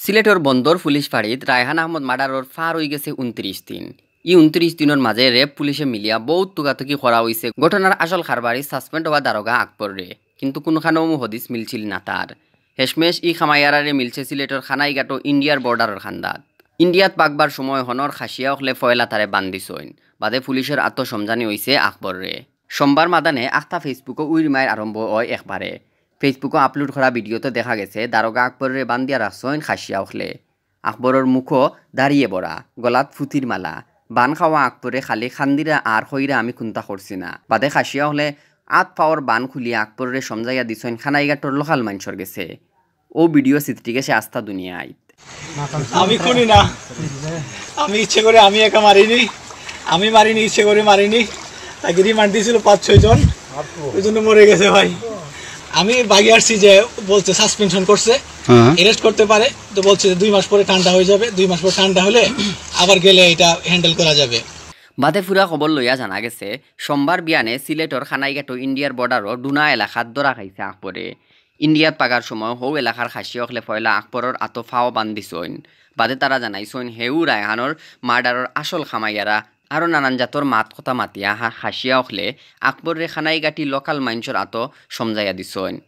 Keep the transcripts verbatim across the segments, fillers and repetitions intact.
সিলেটর বন্দর পুলিশ ফাঁড়িত রায়হান আহমদ মার্ডারর ফার অইগেছে ঊনত্রিশ দিন। ই ঊনত্রিশ দিনর মাঝে র্যাব পুলিশে মিলিয়া বউত তুকাতুকি করা অইছে ঘটনার আসল কারবারি সাসপেন্ড অওয়া দারোগা আকবররে, কিন্তু কুনখানোও হদিস মিলছিল না তার। হেশমেশ ই খামাইয়ারারে মিলছে সিলেটর কানাইঘাটো ইন্ডিয়ার বর্ডারর কান্দাত। ইন্ডিয়াত বাগবার সময় হনর খাসিয়া অকলে ফয়লা তারে বান্দিছইন। বাদে পুলিশর আতো সমঝানি অইছে আকবররে। সোমবার মাদানে আখতা Facebook-ও উইর মাইর আরম্ভ অয় একবারে। Facebook-ও আপলোড করা ভিডিওত দেখা গেছে দারোগা আকবররে বান্দিয়া রাখছইন খাসিয়া অকলে। আকবরর মুখো দাড়িয়ে বড়া, গলাত ফুতির মালা। বান খাওয়া আকবরে খালি খান্দিরা আর কইরা, "আমি কুন্তা করছি না।" বাদে খাসিয়া অকলে আত পাওর বান খুলিয়া আকবররে সমঝাইয়া দিছইন কানাইঘাটর লোকাল মানষর গেছে। অউ ভিডিও ছিতরি গেছে আস্তা দুনিয়াত। আমি খুনি না, আমি ইচ্ছে করে আমি একা মারিনি, আমি মারিনি, ইচ্ছে করে মারিনি। তাকে রিমান্ড দিছিল পাঁচ ছয় জন, ওই জন্য মরে গেছে ভাই। আমি বাগে আসছি যে বলছে সাসপেনশন করছে, হ্যাঁ। অ্যারেস্ট করতে পারে, তো বলছে যে দুই মাস পরে ঠান্ডা হয়ে যাবে, দুই মাস পর ঠান্ডা হলে আবার গেলে এটা হ্যান্ডেল করা যাবে। বাদে পুরা খবর লইয়া জানা গেছে, সোমবার বিয়ানে সিলেটর কানাইঘাটো ইন্ডিয়ার বর্ডারর ডুনা এলাকাত ধরা খাইছে আকবরে। ইন্ডিয়াত পাগার সময় হউ এলাকার খাসি অকলে ফয়লা আকবরর আতো ফাও বান্দিছইন। বাদে তারা জানাইছইন, হেউ রায়হানর মার্ডারর আসল খামাইয়ারা। আরও নানান জাতর মাত কথা মাতিয়া হা-, খাসিয়া অকলে আকবররে কানাইঘাটি লোকাল মাইনষর আতো সমঝাইয়া দিছইন।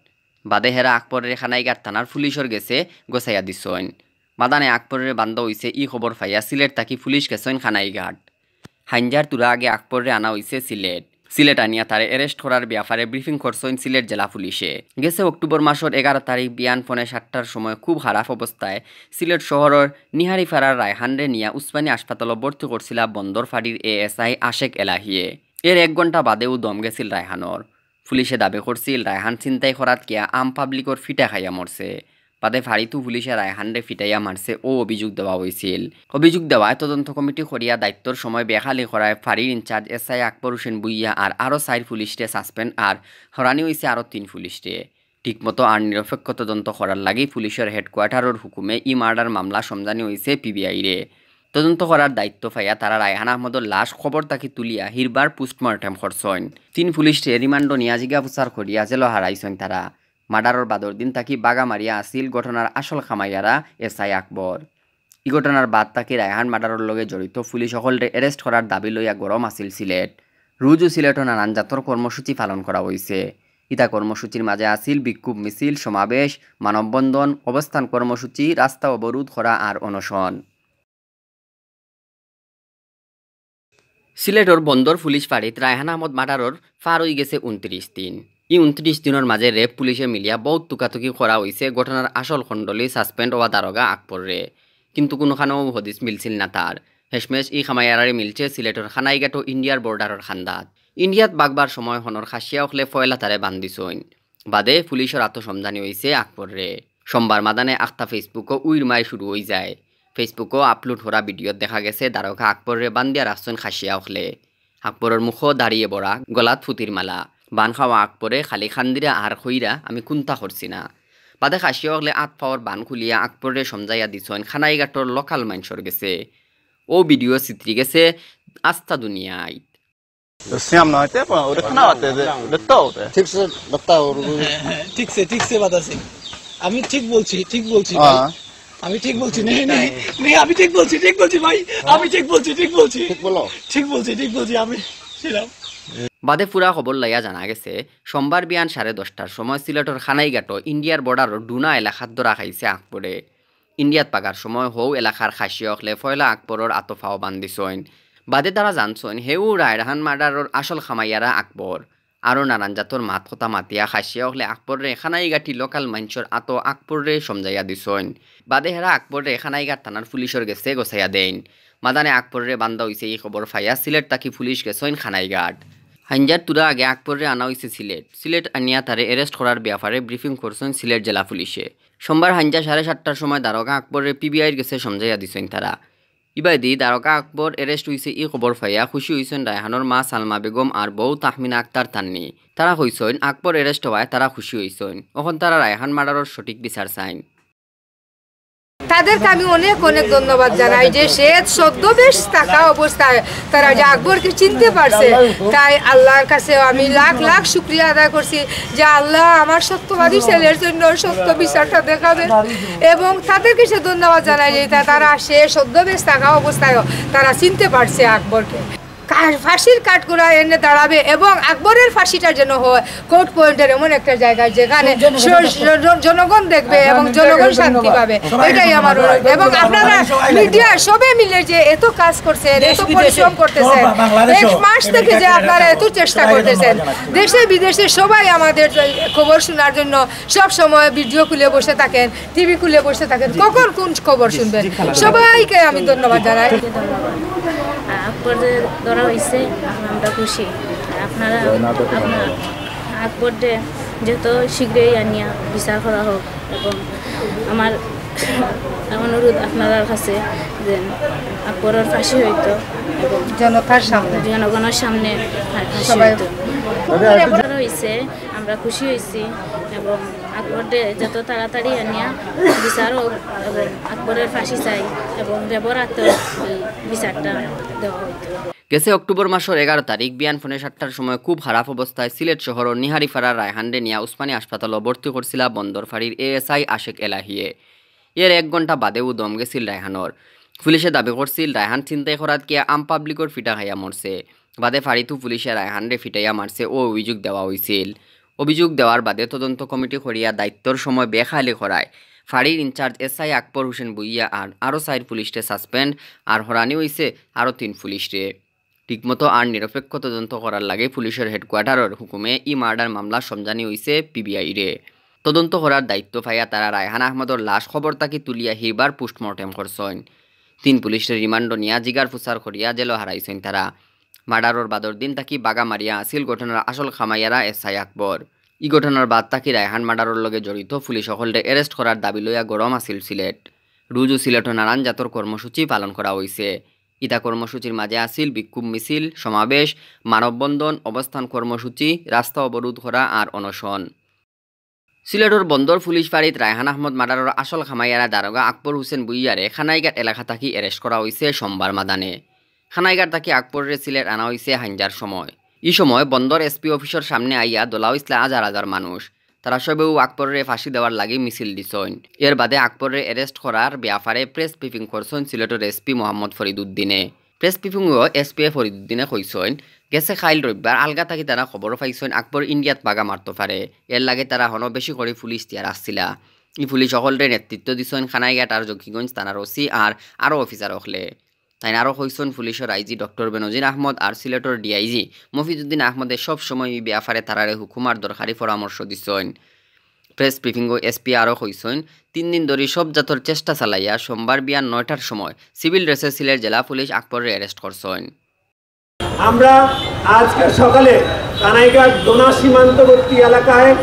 বাদে হেরা আকবররে কানাইঘাট থানার পুলিশর গেছে গছাইয়া দিছইন। মাদানে আকবররে বান্দা অইছে ই খবর পাইয়া সিলেট থাকি পুলিশ গেছইন কানাইঘাট। হাইঞ্জার তুরা আগে আকবররে আনা অইছে সিলেট। সিলেট আনিয়া তারে অ্যারেস্ট করার ব্যাপারে ব্রিফিং করছইন সিলেট জেলা পুলিশে। গেছে অক্টোবর মাসর এগারো তারিখ বিয়ান পৌনে সাতটার সময় খুব খারাপ অবস্থায় সিলেট শহরর নিহারিপাড়ার রায়হানরে নিয়া উসমানী হাসপাতালো ভর্তি করছিলা বন্দর ফাঁড়ির এএসআই আশেক এলাহিয়ে। এর এক ঘন্টা বাদেউ দম গেছিল রায়হানর। পুলিশে দাবি করছিল, রায়হান ছিনতাই করাত গিয়া আম পাবলিকর ফিটা খাইয়া মরছে। বাদে ফাঁড়িতু পুলিশে রায়হানরে ফিটাইয়া মারছে অউ অভিযোগ দেওয়া অইছিল। অভিযোগ দেওয়ায় তদন্ত কমিটি করিয়া দায়িত্বর সময় বেখালি করায় ফাঁড়ির ইনচার্জ এসআই আকবর হোসেন ভুইয়া আর আরও চাইর পুলিশরে সাসপেন্ড আর হরানি অইছে আরও তিন পুলিশরে। ঠিকমতো আর নিরপেক্ষ তদন্ত করার লাগি পুলিশর হেডকোয়ার্টারর হুকুমে ই মার্ডার মামলা সমঝানি অইছে পিবিআইরে। তদন্ত করার দায়িত্ব পাইয়া তারা রায়হান আহমদর লাশ কবর থাকি তুলিয়া হিরবার পোস্টমর্টেম করছইন। তিন পুলিশরে রিমান্ডো নিয়া জিজ্ঞাফুসার করিয়া জেলো হারাইছইন তারা। মার্ডারর বাদর দিন থাকি বাগা মারিয়া আছিল ঘটনার আসল খামাইয়ারা এসআই আকবর। ই ঘটনার বাদ থাকি রায়হান মার্ডারর লগে জড়িত পুলিশ অকলরে অ্যারেস্ট করার দাবি লইয়া গরম আছিল সিলেট। রুজু সিলেটো নানান জাতর কর্মসূচি পালন করা অইছে। ইতা কর্মসূচির মাঝে আছিল বিক্ষোভ মিছিল, সমাবেশ, মানববন্ধন, অবস্থান কর্মসূচি, রাস্তা অবরোধ করা আর অনশন। সিলেটর বন্দর পুলিশ ফাঁড়িত রায়হান আহমদ মার্ডারর ফার অইগেছে ঊনত্রিশ দিন। ই ঊনত্রিশ দিনর মাঝে র্যাব পুলিশে মিলিয়া বউত তুকাতুকি করা অইছে ঘটনার আসল খণ্ডলি সাসপেন্ড অওয়া দারোগা আকবররে। কিন্তু কুনুখানোও হদিস মিলছিল না তার। হেশমেশ ই খামাইয়ারারে মিলছে সিলেটর কানাইঘাটো ইন্ডিয়ার বর্ডারর কান্দাত। ইন্ডিয়াত বাগবার সময় হনর খাসিয়া অকলে ফয়লা তারে বান্দিছইন। বাদে পুলিশর আতো সমঝানি অইছে আকবররে। সোমবার মাদানে আখতা Facebook-ও উইর মাইর শুরু অইযায়। Facebook-ও আপলোড করা ভিডিওত দেখা গেছে দারোগা আকবররে বান্দিয়া রাখছইন খাসিয়া অকলে। আকবরর মুখো দাড়িয়ে বড়া, গলাত ফুতির মালা। বান খাওয়া আকবরে খালি খান্দিরা আর কইরা, "আমি কুন্তা করছি না।" বাদে খাসিয়া অকলে আত পাওর বান খুলিয়া আকবররে সমঝাইয়া দিছইন কানাইঘাটর লোকাল মাইনষর গেছে। অউ ভিডিও ছিতরি গেছে আস্তা দুনিয়াত। श्याम ना होते, पर उड़े खाना होते थे, लगता होता है। ठीक से लगता है और ठीक से, ठीक से बात है। আমি ঠিক বলছি, ঠিক বলছি ভাই। हाँ। আমি ঠিক বলছি, নেই, নেই, নেই, আমি ঠিক বলছি, ঠিক বলছি ভাই। আমি ঠিক বলছি, ঠিক বলছি। ठीक बोलो। ঠিক বলছি, ঠিক বলছি, আমি ছিলাম। বাদে পুরা খবর লইয়া জানা গেছে, সোমবার বিয়ান সাড়ে দশটার সময় সিলেটর কানাইঘাটো ইন্ডিয়ার বর্ডারর ডুনা এলাকাত ধরা খাইছে আকবরে। ইন্ডিয়াত পাগার সময় হউ এলাকার খাসিয়া অকলে ফয়লা আকবরর আতো ফাও বান্দিছইন। বাদে তারা জানছইন, হেউ রায়হান মার্ডারর আসল খামাইয়ারা আকবর। আরও নানান জাতর মাত কথা মাতিয়া খাসিয়া অকলে আকবররে কানাইঘাটি লোকাল মাইনষর আতো আকবররে সমঝাইয়া দিছইন। বাদে হেরা আকবররে কানাইঘাট থানার পুলিশর গেছে গছাইয়া দেইন। মাদানে আকবররে বান্দা অইছে ই খবর পাইয়া সিলেট থাকি পুলিশ গেছইন কানাইঘাট। হাইঞ্জার তুরা আগে আকবররে আনা অইছে সিলেট। সিলেট আনিয়া তারে অ্যারেস্ট করার ব্যাপারে ব্রিফিং করছইন সিলেট জেলা পুলিশে। সোমবার হাইঞ্জা সাড়ে সাতটার সময় দারোগা আকবররে পিবিআইর গেছে সমঝাইয়া দিছইন তারা। ইবাদি দারোগা আকবর অ্যারেস্ট অইছে ই খবর পাইয়া খুশি অইছইন রায়হানর মা সালমা বেগম আর বউ তাহমিনা আক্তার তান্নি। তারা কইছইন আকবর অ্যারেস্ট অওয়ায় তারা খুশি অইছইন। অখন তারা রায়হান মার্ডারর সঠিক বিচার চাইন। তাদেরকে আমি অনেক অনেক ধন্যবাদ জানাই যে সে ছদ্মবেশ থাকা অবস্থায় তারা যে আকবরকে চিনতে পারছে, তাই আল্লাহর কাছে আমি লাখ লাখ শুকরিয়া আদায় করছি যে আল্লাহ আমার সত্যবাদী ছেলের জন্য সত্য বিচারটা দেখাবে। এবং তাদেরকে সে ধন্যবাদ জানাই যে তা- তারা সে ছদ্মবেশ থাকা অবস্থায়ও তারা চিনতে পারছে আকবরকে। কা- ফাঁসির কাঠগড়ায় এনে দাঁড়াবে এবং আকবরের ফাঁসিটা যেন হয় কোর্ট পয়েন্টের এমন একটা জায়গায় যেখানে স- স- জনগণ দেখবে এবং জনগণ শান্তি পাবে। এটাই আমার অনুরোধ। এবং আপনারা মিডিয়া সবে মিলে যে এত কাজ করছেন, এত পরিশ্রম করতেছেন, এক মাস থেকে যে আপনারা এত চেষ্টা করতেছেন, দেশে বিদেশে সবাই আমাদের খবর শোনার জন্য সব সময় ভিডিও খুলে বসে থাকেন, টিভি খুলে বসে থাকেন, কখন কোন খবর শুনবেন? সবাইকে আমি ধন্যবাদ জানাই। আকবর যে ধরা হয়েছে, আমরা খুশি। আপনারা, আপনারা আকবররে যত শীঘ্রই আনিয়া বিচার করা হোক এবং আমার অনুরোধ আপনারার কাছে যে আকবরের ফাঁসি হইতো এবং জনতার সামনে, জনগণের সামনে ফাঁসি সবাই হইতো। ধরা হয়েছে, আমরা খুশি হয়েছি এবং আকবররে যত তাড়াতাড়ি আনিয়া বিচার হোক এবং আকবরের ফাঁসি চাই এবং রেবর আক্তারর বিচারটা দেওয়া হইতো। গেছে অক্টোবর মাসর এগারো তারিখ বিয়ান পৌনে সাতটার সময় খুব খারাপ অবস্থায় সিলেট শহরর নিহারিপাড়ার রায়হানরে নিয়া উসমানী হাসপাতালো ভর্তি করছিলা বন্দর ফাঁড়ির এএসআই আশেক এলাহিয়ে। এর এক ঘন্টা বাদেউ দম গেছিল রায়হানর। পুলিশে দাবি করছিল রায়হান ছিনতাই করাত গিয়া আম পাবলিকর ফিটা খাইয়া মরছে। বাদে ফাঁড়িতউ পুলিশে রায়হানরে ফিটাইয়া মারছে অউ অভিযোগ দেওয়া হইছিল। অভিযোগ দেওয়ার বাদে তদন্ত কমিটি করিয়া দায়িত্বর সময় বেখায়ালি করায় ফাঁড়ির ইনচার্জ এসআই আকবর হোসেন ভূঁইয়া আর আরও চাইর পুলিশরে সাসপেন্ড আর হরানি হইছে আরও তিন পুলিশরে। ঠিকমতো আর নিরপেক্ষ তদন্ত করার লাগি পুলিশর হেডকোয়ার্টারর হুকুমে ই মার্ডার মামলা সমঝানি হইছে পিবিআইরে। তদন্ত করার দায়িত্ব পাইয়া তারা রায়হান আহমদর লাশ কবর থাকি তুলিয়া হিরবার পোস্টমর্টেম করছইন। তিন পুলিশরে রিমান্ডো নিয়া জিগার ফুসার করিয়া জেলো হারাইছইন তারা। মার্ডারর বাদর দিন থাকি বাগা মারিয়া আছিল ঘটনার আসল খামাইয়ারা এসআই আকবর। ই ঘটনার বাদ থাকি রায়হান মার্ডারর লগে জড়িত পুলিশ অকলরে অ্যারেস্ট করার দাবি লইয়া গরম আছিল সিলেট। রুজু সিলেটো নানান জাতর কর্মসূচি পালন করা হইছে। ইতা কর্মসূচির মাঝে আছিল বিক্ষোভ মিছিল, সমাবেশ, মানববন্ধন, অবস্থান কর্মসূচি, রাস্তা অবরোধ করা আর অনশন। সিলেটর বন্দর পুলিশ ফাঁড়িত রায়হান আহমদ মার্ডারর আসল খামাইয়ারা দারোগা আকবর হোসেন ভূঁইয়ারে খানাইঘাট এলাকা থাকি অ্যারেস্ট করা হইছে সোমবার মাদানে। খানাইঘাট থাকি আকবররে সিলেট আনা হইছে হাইঞ্জার সময়। ই সময় বন্দর এসপি অফিসর সামনে আইয়া দলা হইছলা হাজার হাজার মানুষ। তারা সবেউ আকবররে ফাঁসি দেওয়ার লাগি মিছিল দিছইন। এর বাদে আকবররে অ্যারেস্ট করার ব্যাপারে প্রেস ব্রিফিং করছইন সিলেটর এসপি মোহাম্মদ ফরিদুদ্দিনে। প্রেস ব্রিফিংও এসপিএ ফরিদুদ্দিনে কইছইন, গেছে কাইল রবিবার আলগা থাকি তারা খবর পাইছইন আকবর ইন্ডিয়াত বাগা মারতো পারে। এর লাগি তারা হনো বেশি করি পুলিশ দিয়া রাখছিলা। ই পুলিশ অকলরে নেতৃত্ব দিছইন খানাইঘাট আর জকিগঞ্জ থানার ওসি আর আরও অফিসার অকলে। তাইন আরও কইছইন পুলিশর আইজি ডক্টর বেনজির আহমদ আর সিলেটর ডিআইজি মফিজুদ্দিন আহমদে সব সময় ই ব্যাপারে তারারে হুকুম আর দরকারি পরামর্শ দিছইন। প্রেস ব্রিফিংও এসপি আরও কইছইন, তিন দিন ধরি সব জাতর চেষ্টা চালাইয়া সোমবার বিয়ান নয়টার সময় সিভিল ড্রেসে সিলেট জেলা পুলিশ আকবররে অ্যারেস্ট করছইন। আমরা আজকে সকালে কানাইঘাট দোনা সীমান্তবর্তী এলাকায়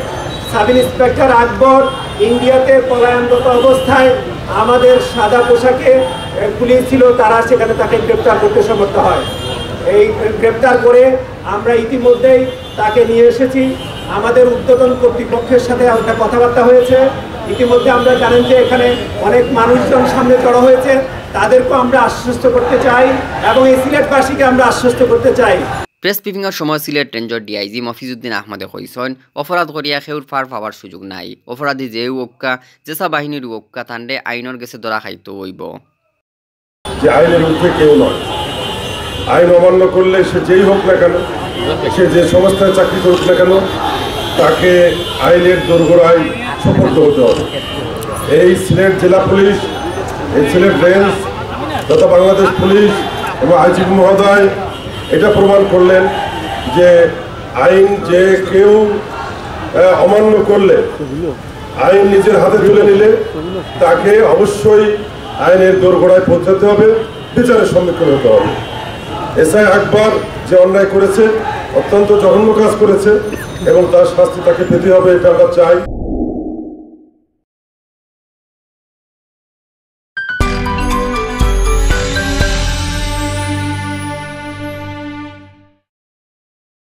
সাব ইন্সপেক্টর আকবর ইন্ডিয়াতে পলায়নরত অবস্থায় আমাদের সাদা পোশাকে, এ, পুলিশ ছিল, তারা সেখানে তাকে গ্রেপ্তার করতে সমর্থ হয়। এই গ্রেপ্তার করে আমরা ইতিমধ্যেই তাকে নিয়ে এসেছি। আমাদের ঊর্ধ্বতন কর্তৃপক্ষের সাথে আমাদের কথাবার্তা হয়েছে। ইতিমধ্যে আমরা জানেন যে এখানে অনেক মানুষজন সামনে জড়ো হয়েছে, তাদেরকেও আমরা আশ্বস্ত করতে চাই এবং এই সিলেটবাসীকে আমরা আশ্বস্ত করতে চাই। প্রেস ব্রিফিংর সময় সিলেট রেঞ্জর ডিআইজি মফিজুদ্দিন আহমদে কইছইন, অপরাধ করিয়া কেউর পার পাওয়ার সুযোগ নাই। অপরাধী যেউ অউক্কা, যেছা বাহিনীর অউক্কা, তানরে আইনর গেছে ধরা খাইতো অইবো। যে আইনের ঊর্ধ্বে কেউ নয়। আইন অমান্য করলে সে যেই হোক না কেন, সে যে সংস্থায় চাকরি করুক না কেন, তাকে আইনের দোরগোড়ায় সোপর্দ হতে হবে। এই সিলেট জেলা পুলিশ, এই সিলেট রেঞ্জ তথা বাংলাদেশ পুলিশ এবং আইজিপি মহোদয় এটা প্রমাণ করলেন যে আইন যে কেউ, আহ, অমান্য করলে, আইন নিজের হাতে তুলে নিলে তাকে অবশ্যই আইনের দোরগোড়ায় পৌঁছাতে হবে, বিচারের সম্মুখীন হতে হবে। এসআই আকবর যে অন্যায় করেছে, অত্যন্ত জঘন্য কাজ করেছে এবং তার শাস্তি তাকে পেতে হবে, এটা আমরা চাই।